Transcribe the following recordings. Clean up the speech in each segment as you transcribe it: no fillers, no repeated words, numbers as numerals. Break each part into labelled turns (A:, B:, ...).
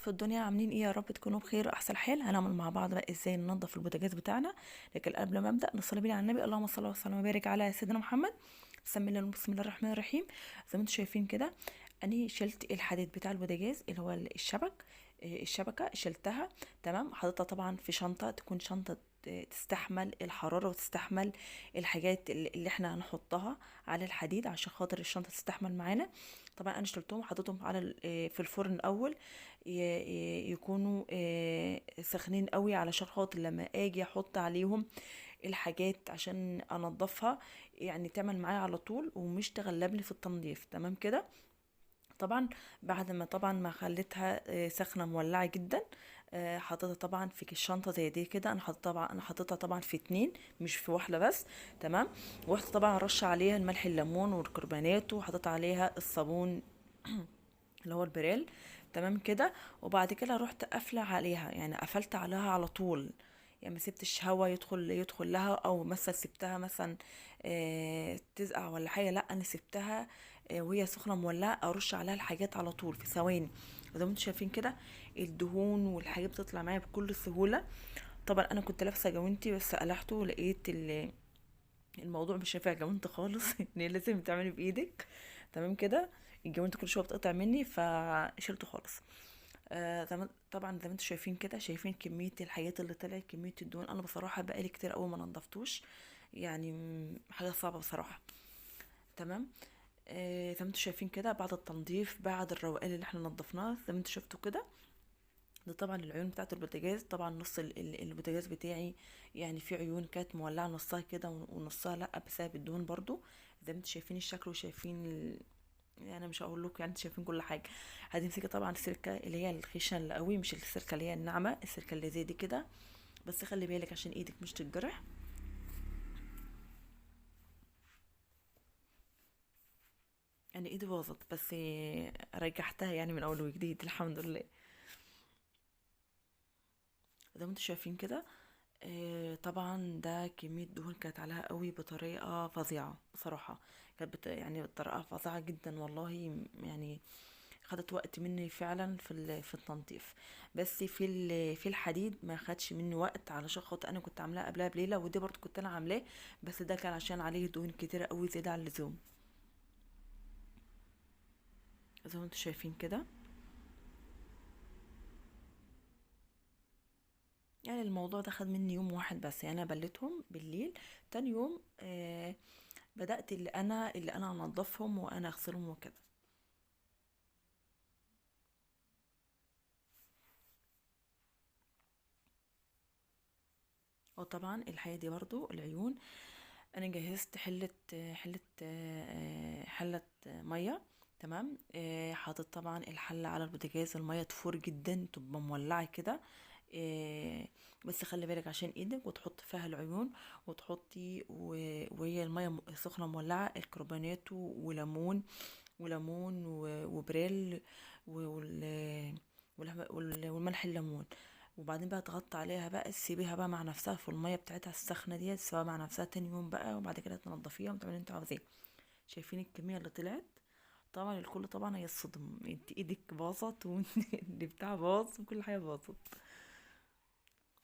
A: في الدنيا، عاملين ايه؟ يا رب تكونوا بخير واحسن حال. هنعمل مع بعض بقى ازاي ننضف البوتاجاز بتاعنا. لكن قبل ما ابدا نصلي بينا على النبي، اللهم صل وسلم وبارك على سيدنا محمد. بسم الله، بسم الله الرحمن الرحيم. زي ما انتم شايفين كده اني شلت الحديد بتاع البوتاجاز اللي هو الشبك، الشبكة شلتها تمام. حطيتها طبعا في شنطه، تكون شنطه تستحمل الحرارة وتستحمل الحاجات اللي احنا هنحطها على الحديد عشان خاطر الشنطة تستحمل معانا. طبعا انا شلتهم وحطيتهم على في الفرن الاول، يكونوا سخنين قوي علشان خاطر لما اجي احط عليهم الحاجات عشان انضفها تعمل معايا على طول ومش تغلبني في التنظيف. تمام كده. طبعا بعد ما خليتها، سخنة مولعه جدا، حطيتها طبعا في الشنطة زي دي كده. انا حطيتها طبعا في 2 مش في واحدة بس. تمام. ورحت طبعا رش عليها الملح الليمون والكربونات، وحطيت عليها الصابون اللي هو البريل. تمام كده. وبعد كده رحت قافله عليها، يعني قفلت عليها على طول، يعني ما سبتش هوا يدخل لها، او مثلا سبتها مثلا، تزقع ولا حاجة. لا انا سبتها، وهي سخنة مولعه ارش عليها الحاجات على طول في ثواني. زي ما انتم شايفين كده الدهون والحاجات بتطلع معايا بكل سهولة. طبعا انا كنت لابسه جوانتي بس قلعته، لقيت الموضوع مش نافع جوانتي خالص، ان لازم تعملي بايدك. تمام كده. الجوانتي كل شوية بتقطع مني فشيلته خالص. طبعا زي ما انتم شايفين كده، شايفين كمية الحاجات اللي طلعت، كمية الدهون. انا بصراحة بقالي كتير قوي ما نضفتوش، حاجة صعبة بصراحة. تمام. زي ما انتم شايفين كده بعد التنظيف، بعد الروقان اللي احنا نضفناه زي ما انتم شفتوا كده. ده طبعا العيون بتاعت البوتاجاز. طبعا نص البوتاجاز بتاعي في عيون كانت مولعه نصها كده ونصها لا، بسبب الدهون برضو. زي ما انتم شايفين الشكل وشايفين انا مش هقول لكم، انتوا شايفين كل حاجة. هتمسكي طبعا السلكه اللي هي الخشنة اللي قوي، مش السلكه اللي هي الناعمة، السلكه اللي زي دي كده، بس خلي بالك عشان ايدك مش تتجرح. انا ايدي باظت بس رجعتها من اول وجديد الحمد لله. زي ما انتوا شايفين كده. طبعا ده كمية دهون كانت عليها قوي بطريقة فظيعة بصراحة، كانت بطريقة فظيعة جدا والله، خدت وقت مني فعلا في التنظيف. بس في الحديد ما خدش مني وقت علشان خاطر انا كنت عاملاه قبلها بليلة، ودي برضو كنت انا عاملاه، بس ده كان عشان عليه دهون كتيرة قوي زيادة عن اللزوم. زي ما انتوا شايفين كده. الموضوع ده خد مني يوم واحد بس، انا بليتهم بالليل، تاني يوم، بدأت اللي انا انضفهم وانا اغسلهم وكده. وطبعا الحاجة دي برضو العيون انا جهزت حلة مية. تمام. حاطط طبعا الحلة على البوتاجاز، المية تفور جدا، تبقى مولعة كده، بس خلي بالك عشان ايدك، وتحط فيها العيون، وتحطي وهي المية سخنة مولعة، الكربونات وليمون وبريل والملح الليمون. وبعدين بقى تغطي عليها بقى، تسيبيها بقى مع نفسها في المية بتاعتها السخنة دي، تسيبها مع نفسها تاني يوم بقى، وبعد كده تنضفيها وتعملي اللي انت عاوزاه. شايفين الكمية اللي طلعت؟ طبعا الكل طبعا هيتصدم، انت ايدك باظت واللي بتاع باظ وكل حاجة باظت.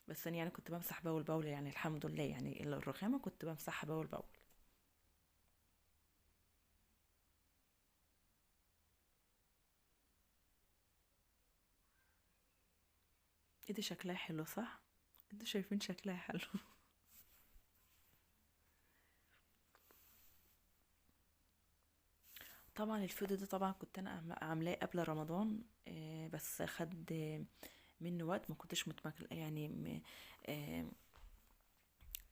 A: بس انا كنت بمسح باول باول، الحمد لله، الرخامه كنت بمسحها باول باول. ايدي شكلها حلو صح؟ انتوا شايفين شكلها حلو. طبعا الفيديو ده طبعا كنت انا عاملاه قبل رمضان، بس خد منه وقت، ما كنتش متمكن،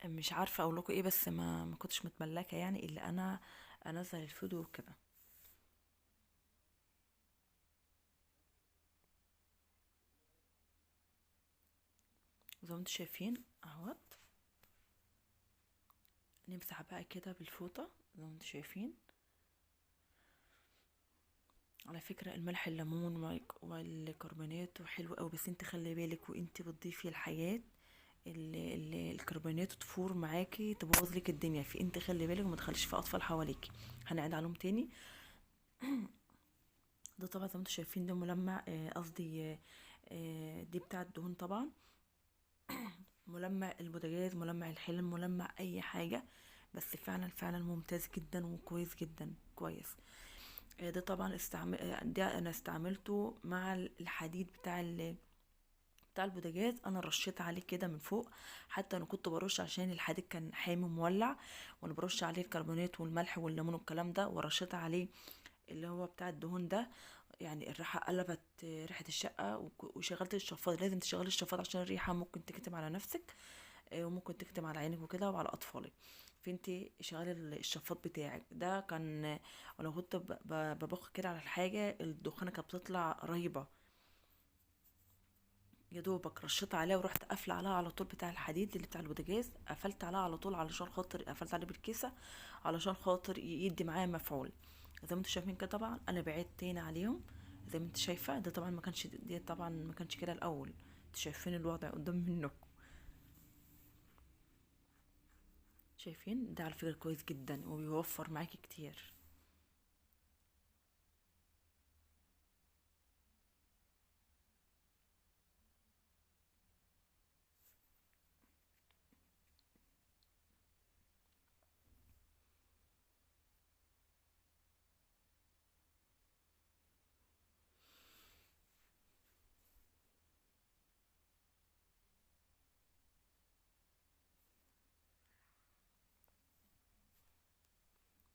A: مش عارفه اقول لكم ايه، بس ما كنتش متملكه اللي انا انزل الفيديو وكده. زي ما انتم شايفين اهوت، نمسح بقى كده بالفوطه زي ما انتم شايفين. على فكرة الملح الليمون والكربونات وحلو قوي، بس انت خلي بالك وانت بتضيفي الحاجات الكربونات تفور معاكي تبوظ لك الدنيا، فانت خلي بالك وما تخليش في اطفال حواليكي. هنعيد عليهم تاني. ده طبعا زي ما انتم شايفين ده ملمع، قصدي، دي بتاع الدهون طبعا، ملمع البوتاجاز، ملمع الحلم، ملمع اي حاجة، بس فعلا فعلا ممتاز جدا وكويس جدا كويس. ده طبعا ده انا استعملته مع الحديد بتاع البوتاجاز، انا رشيت عليه كده من فوق، حتى انا كنت برش عشان الحديد كان حامي مولع، وانا برش عليه الكربونات والملح والليمون والكلام ده، ورشيت عليه اللي هو بتاع الدهون ده، يعني الريحة قلبت ريحه الشقة. وشغلت الشفاط، لازم تشغلي الشفاط عشان الريحة ممكن تكتم على نفسك، وممكن تكتم على عينك وكده وعلى اطفالك، فانتي شغلي الشفاط بتاعك ده. كان انا كنت ببخ كده على الحاجة، الدخانه كانت بتطلع رهيبة، يا دوبك رشيت عليها ورحت قافله عليها على طول بتاع الحديد اللي بتاع البوتاجاز، قفلت عليها على طول علشان خاطر قفلت عليه بالكيسه علشان خاطر يدي معايا مفعول. زي ما انتوا شايفين كده طبعا انا بعدت تاني عليهم زي ما انت شايفه، ده طبعا ما كانش، دي طبعا ما كانش كده الاول، انتوا شايفين الوضع قدام منكم، شايفين ده على فكرة كويس جدا وبيوفر معاكي كتير.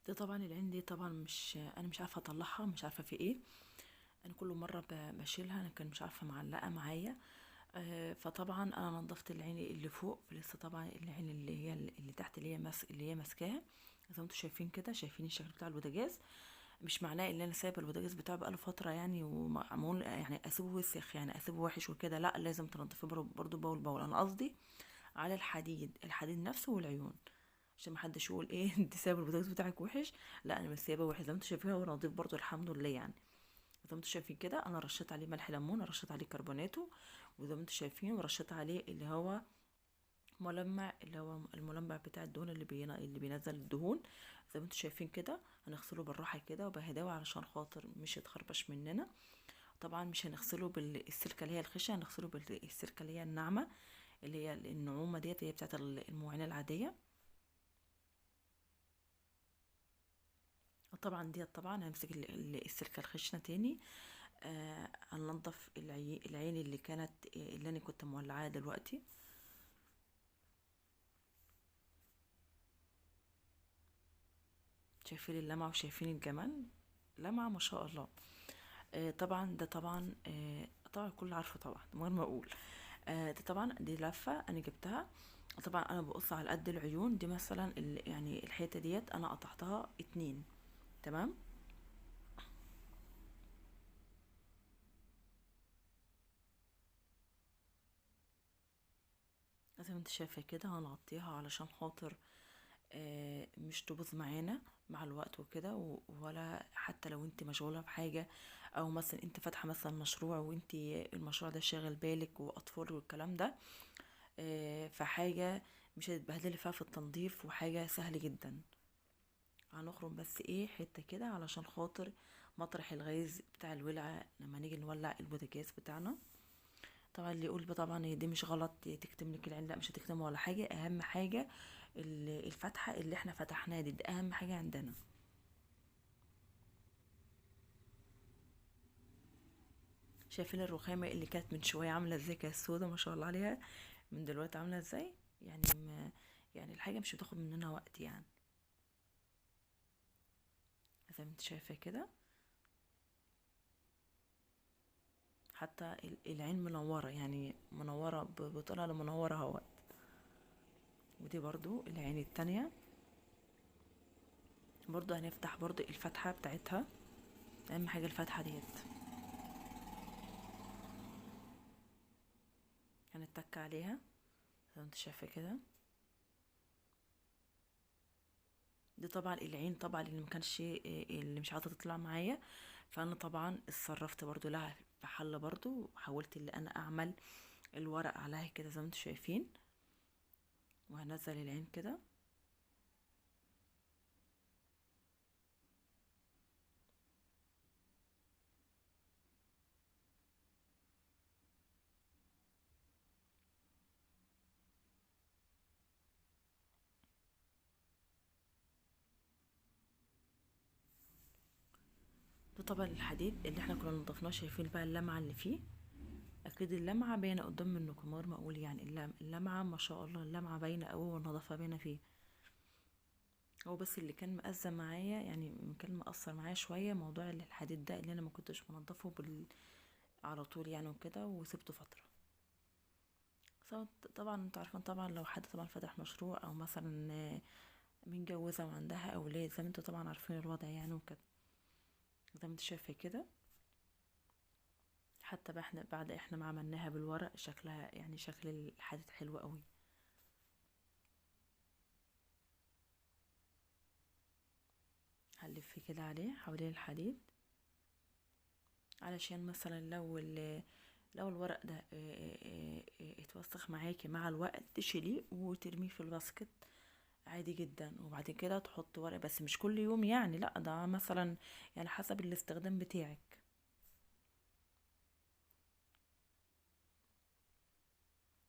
A: ده طبعا العين دي طبعا مش، انا مش عارفه اطلعها، مش عارفه في ايه، انا كل مرة بشيلها، انا كان مش عارفه معلقه معايا. فطبعا انا نظفت العين اللي فوق، لسه طبعا العين اللي هي اللي تحت اللي هي اللي هي ماسكاها زي ما انتم شايفين كده، شايفين الشكل بتاع البوتاجاز. مش معناه ان انا سايبه البوتاجاز بتاعه بقاله فترة يعني ومعمول يعني اسيبه وسخ، يعني اسيبه وحش وكده، لا لازم تنضفيه برضو باول باول. انا قصدي على الحديد، الحديد نفسه والعيون، عشان ما حدش يقول ايه انت سايبه البوتاجاز بتاعك وحش، لا انا مش سايبه وحش، زي ما انتم شايفين هو نظيف برضو الحمد لله. يعني زي ما انتم شايفين كده انا رشيت عليه ملح ليمون، رشيت عليه كربوناتو، وزي ما انتم شايفين ورشيت عليه اللي هو ملمع، اللي هو الملمع بتاع الدهون اللي بينزل الدهون. زي ما انتم شايفين كده هنغسله بالراحة كده وبهداوه علشان خاطر مش يتخربش مننا. طبعا مش هنغسله بالسلكه اللي هي الخشنة، هنغسله بالسلكه اللي هي الناعمة، اللي هي النعومه ديت، اللي هي بتاعت المواعين العادية. طبعا ديت طبعا همسك السلكه الخشنة تاني، هننضف العين اللي كانت، اللي انا كنت مولعاها دلوقتي. شايفين اللمعة وشايفين الجمال، لمعة ما شاء الله. طبعا ده طبعا، طبعا الكل عارفه طبعا من غير ما اقول. ده طبعا دي لفه انا جبتها، طبعا انا بقص على قد العيون دي، مثلا يعني الحتة ديت انا قطعتها 2، تمام. زي ما انت شايفه كده هنغطيها علشان خاطر مش تبوظ معانا مع الوقت وكده، ولا حتى لو انت مشغولة بحاجة، او مثلا انت فاتحة مثلا مشروع وانت المشروع ده شاغل بالك واطفال والكلام ده، فحاجه مش هتتبهدلي فيها في التنظيف، وحاجه سهلة جدا. هنخرم بس ايه حتة كده علشان خاطر مطرح الغاز بتاع الولعه لما نيجي نولع البوتاجاز بتاعنا. طبعا اللي يقول طبعا دي مش غلط تكتم لك العين، لا مش هتكتمه ولا حاجة، اهم حاجة الفتحة اللي احنا فتحناها دي، دي اهم حاجة عندنا. شايفين الرخامه اللي كانت من شوية عامله ازاي، كانت سودا ما شاء الله عليها، من دلوقتي عامله ازاي، يعني ما يعني الحاجة مش بتاخد مننا وقت يعني. زي ما انت شايفه كده حتى العين منورة، يعني منورة بطلع منورة اهوت. ودي برضو العين التانية برضو هنفتح برضو الفتحة بتاعتها، اهم حاجة الفتحة ديت هنتك عليها زي ما انت شايفه كده. دي طبعا العين طبعا اللي ما كانش، اللي مش عارفه تطلع معايا، فانا طبعا اتصرفت برضو لها في حل برضو، وحاولت ان انا اعمل الورق عليها كده زي ما انتم شايفين، وهنزل العين كده. طبعا الحديد اللي احنا كنا نضفناه، شايفين بقى اللمعة اللي فيه، اكيد اللمعة باينة قدام منكم، غير ما اقول يعني اللمعة ما شاء الله، اللمعة باينة قوي والنظافة باينة فيه. هو بس اللي كان مأزم معايا، يعني كان مأثر معايا شوية موضوع الحديد ده، اللي انا ما كنتش بنضفه على طول يعني وكده، وسبته فترة. طبعا انتوا عارفين طبعا لو حد طبعا فتح مشروع او مثلا متجوزة وعندها اولاد، زي ما انتوا طبعا عارفين الوضع يعني وكده، زي ما انت شايفه كده. حتى بقى احنا بعد احنا ما عملناها بالورق شكلها يعني شكل الحديد حلو قوي. هنلف كده عليه حوالين الحديد، علشان مثلا لو الورق ده اتوسخ معاكي مع الوقت تشيليه وترميه في الباسكت عادي جدا، وبعد كده تحط ورق، بس مش كل يوم يعني، لا ده مثلا يعني حسب الاستخدام بتاعك.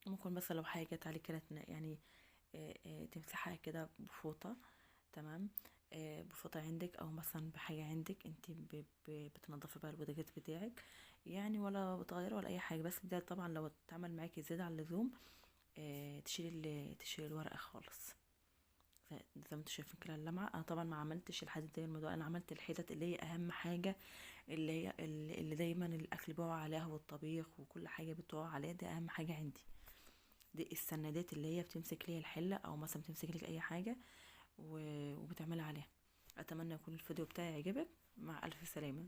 A: ممكن مثلا لو حاجة جت عليك كده تمسحها كده بفوطه، تمام، بفوطه عندك او مثلا بحاجة عندك انت بتنضفي بقى البوتاجاز بتاعك يعني، ولا بتغيره ولا اي حاجة. بس ده طبعا لو اتعمل معاكي زيادة على اللزوم، تشيل الورقة خالص. زي ما انتوا شايفين كده اللمعة. انا طبعا ما عملتش الحديد ده الموضوع، انا عملت الحتت اللي هي اهم حاجة، اللي هي اللي دايما الاكل بيقع عليها والطبيخ وكل حاجة بتقع عليها، ده اهم حاجة عندي. دي السندات اللي هي بتمسك لي الحلة او مثلا بتمسك لك اي حاجة وبتعملها عليها. اتمنى يكون الفيديو بتاعي عجبك. مع الف سلامه.